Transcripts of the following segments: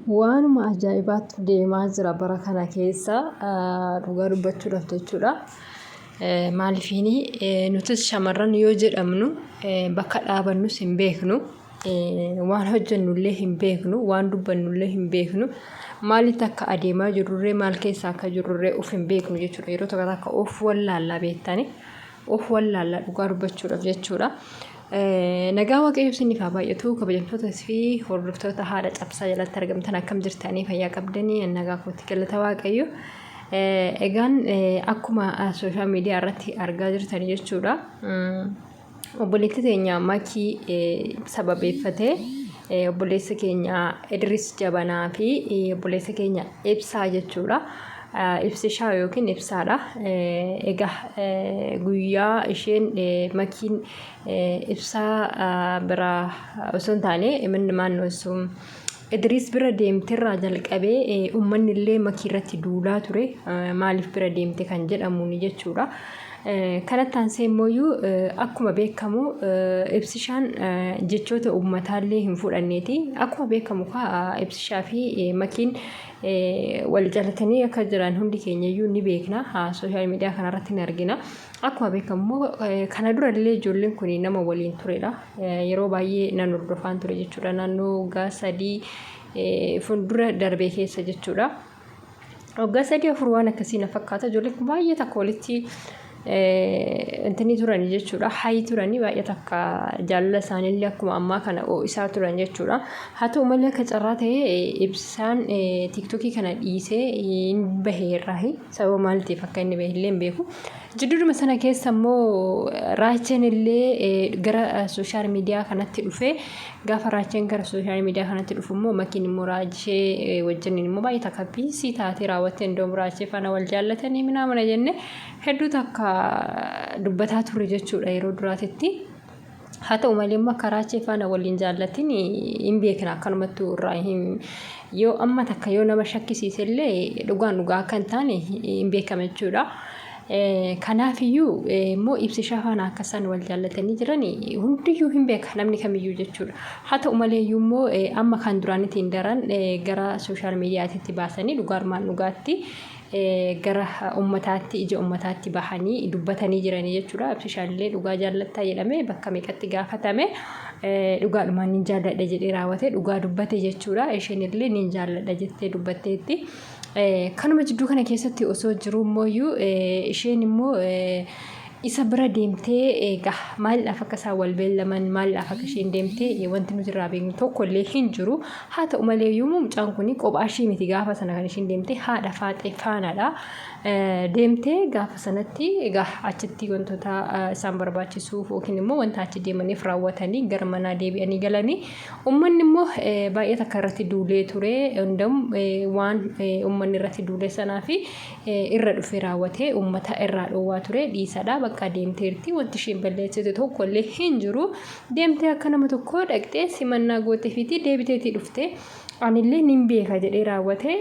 Waanuma ajaa'ibaatu deemaa jira bara kana keessa dhugaa dubbachuudhaaf jechuudha. Maaliifiini nutis shamarran yoo jedhamnu bakka dhaabannus hin beeknu, waan hojjennullee hin beeknu, waan dubbannullee hin beeknu, maalitti akka adeemaa jirrurree maal keessa akka jirrurree of hin beeknu jechuudha. Yeroo tokko takka of wallaallaa beektani. Of wallaalla dhugaa dubbachuudhaaf jechuudha. Nagaa Waaqayyoo isiniif haa baay'atu kabajamtoota fi hordoftoota haadha cabsaa jalatti argamtan akkam jirtanii fayyaa qabdanii nagaa kootti galata Waaqayyo. Egaan akkuma sooshaal miidiyaa irratti argaa jirtan jechuudha. Obboleettii teenya Makii sababeeffatee obboleessa keenya Idris Jabanaa fi obboleessa keenya Ibsaa jechuudha. Ibsishaa yookiin Ibsaadha. Egaa guyyaa isheen Makiin Ibsaa biraa osoo hin taane maannoo sun Idris bira deemterraa jalqabee uummanni illee Makii irratti duulaa ture. Maaliif bira deemte kan jedhamuuni jechuudha. Kanatti aansee immooyyuu akkuma beekamu Ibsishaan jechoota uummataallee hin fudhanneeti. Akkuma beekamu kaa Ibsishaa fi Makiin wal jalatanii akka jiran hundi keenyayyuu ni beekna. Sooshaal miidiyaa kanarratti ni argina. Akkuma beekamu immoo kana durallee ijoolleen kun nama waliin turedha. Yeroo baay'ee nan hordofaan ture jechuudha. Naannoo waggaa 3 fuuldura darbe keessa jechuudha. Waggaa 3 4 waan akkasii na fakkaata. Ijoolleen kun baay'ee takka walitti intini turani jechuudha. Hayi turani baay'ee takka jaalala isaaniillee akkuma ammaa kana ho'isaa turan jechuudha. Haa ta'u malee akka carraa ta'ee Ibsaan tiiktokii kana dhiisee hin bahe irraahi. Sababa maaliitiif akka inni bahe illee hin beeku. Jidduudhuma sana keessa immoo Raacheen illee gara sooshaal miidiyaa kanatti dhufee gaafa Raacheen gara sooshaal miidiyaa kanatti dhufu immoo Makiin immoo Raachee wajjiniin immoo baay'ee takka biisii taatee raawwattee indoom Raachee faana wal jaallatanii minaamana jenne hedduu takka dubbataa turre jechuudha yeroo duraatitti. Haa ta'u malee immoo akka Raachee faana waliin jaallatin hin beekna akkanumattuu irraa hin yoo amma takka yoo nama shakkisiise illee dhugaan dhugaa akka hin taane hin beekama jechuudha. Kanaafiyyuu immoo Ibsishaa faana akka isaan wal jaallatanii jiran hundiyyuu hin beeka namni kamiyyuu jechuudha. Haa ta'u malee iyyuu immoo amma kan duraanitiin daran gara sooshaal miidiyaatitti baasanii dhugaadhumaan dhugaatti gara ummataatti ija ummataatti bahanii dubbatanii jiranii jechuudha. Ibsishaan illee dhugaa jaallattaa jedhamee bakka meeqatti gaafatame dhugaadhumaan nin jaalladha jedhee raawwate dhugaa dubbate jechuudha. Isheen illee nin jaalladha jettee dubbatteetti. Kanuma jidduu kana keessatti osoo jiruu immooyyuu isheen immoo isa bira deemtee egaa maaliidhaaf akka isaan wal beellaman maaliidhaaf akka isheen deemte wanti nuti irraa beeknu tokko illee hin jiru. Haa ta'u malee iyyuu mucaan kun kophaa ishii miti gaafa sana kan isheen deemte haadha faaxee faanaadha. Deemtee gaafa sanatti egaa achitti wantoota isaan barbaachisuuf yookiin immoo wanta achi deemaniif raawwatanii gara manaa deebi'anii galanii Ummanni immoo baay'ee takka irratti duulee ture. Hundam waan ummanni irratti duule sanaa fi irra dhufee raawwatee ummata irraa dhoowwaa ture. Dhiisadha bakka deemteerti wanti isheen balleessite tokko illee hin jiru. Deemtee akka nama tokkoo dhaqxee simannaa gooteefiiti deebiteetii dhufte. Anillee nin beeka jedhee raawwatee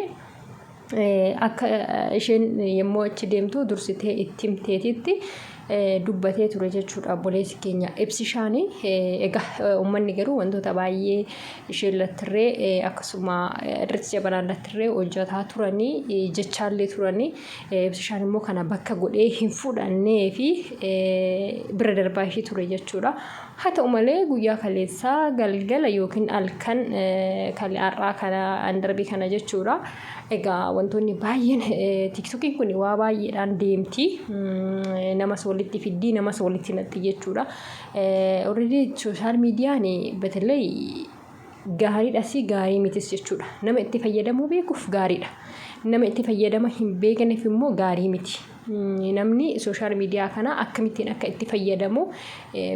akka isheen yommuu achi deemtu dursitee itti himteetitti dubbatee ture jechuudha obboleessi keenya Ibsishaani. Egaa uummanni garuu wantoota baay'ee isheen lattirree akkasuma irratti jabanaan lattirree hojjetaa turanii jechaallee turanii Ibsishaan immoo kana bakka godhee hin fudhannee fi bira darbaa ishee ture jechuudha. Haa ta'u malee guyyaa kaleessaa galgala yookiin halkan har'aa kana an darbe kana jechuudha. Egaa wantoonni baay'een tiiktokiin kun waa baay'eedhaan deemti. Namas walitti fiddii namas walitti naqxi jechuudha. Already sooshaal miidiyaan betellee gaariidhas gaarii mitis jechuudha. Nama itti fayyadamuu beekuuf gaariidha. Nama itti fayyadama hin beekneef immoo gaarii miti. Namni sooshaal miidiyaa kana akkamittiin akka itti fayyadamu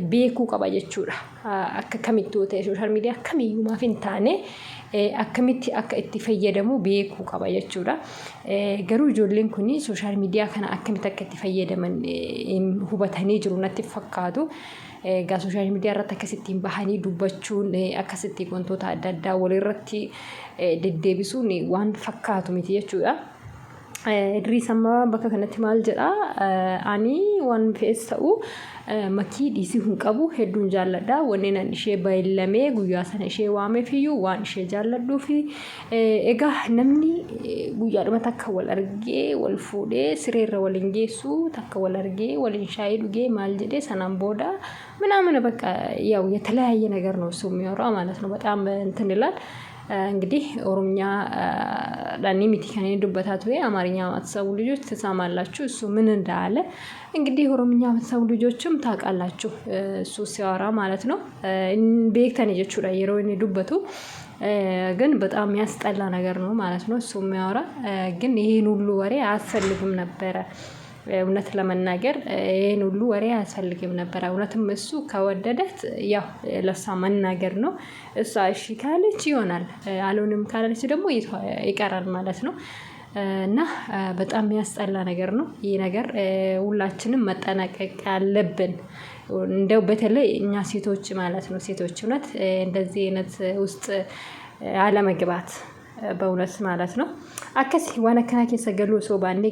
beekuu qaba jechuudha. Akka kamittuu ta'e sooshaal miidiyaa kamiyyuu maaf hin taane akkamitti akka itti fayyadamu beekuu qaba jechuudha. Garuu ijoolleen kun sooshaal miidiyaa kana akkamitti akka itti fayyadaman hubatanii jiru natti fakkaatu. Egaa sooshaal miidiyaa irratti akkasittiin bahanii dubbachuun akkasitti wantoota adda addaa walirratti deddeebisuun waan fakkaatu miti jechuudha. Idriis amma bakka kanatti maal jedha? Ani waan fe'es ta'u Makii dhiisii hin qabu, hedduun jaalladha. Wanneen an ishee bayillamee guyyaa sana ishee waameefiyyuu waan ishee jaalladhuufi. Egaa namni guyyaadhuma takka wal argee wal fuudhee sireerra wal hin geessu, takka wal argee waliin shaayii dhugee maal jedhee sanaan booda ምናምን በቃ ያው የተለያየ ነገር ነው እሱ የሚያወራው ማለት ነው። በጣም እንትን ይላል። እንግዲህ ኦሮምኛ dhaan miti kan inni dubbataa ture. አማርኛ የማትሰሙ ልጆች ትሰማላችሁ እሱ ምን እንዳለ። እንግዲህ ኦሮምኛ የምትሰሙ ልጆችም ታውቃላችሁ እሱ ሲያወራ ማለት ነው። Beektani jechuudha yeroo inni dubbatu. ግን በጣም የሚያስጠላ ነገር ነው ማለት ነው እሱ የሚያወራ። ግን ይሄን ሁሉ ወሬ አያስፈልግም ነበረ። እውነት ለመናገር ይሄን ሁሉ ወሬ አያስፈልግም ነበረ። እውነትም እሱ ከወደደት ያው ለእሷ መናገር ነው። እሷ እሺ ካለች ይሆናል፣ አልሆንም ካለች ደግሞ ይቀራል ማለት ነው። እና በጣም የሚያስጠላ ነገር ነው ይህ ነገር። ሁላችንም መጠናቀቅ አለብን። እንደው በተለይ እኛ ሴቶች ማለት ነው። ሴቶች እውነት እንደዚህ አይነት ውስጥ አለመግባት በእውነት ማለት ነው። Akkasi waan akkanaa keessa galuu osoo baannee.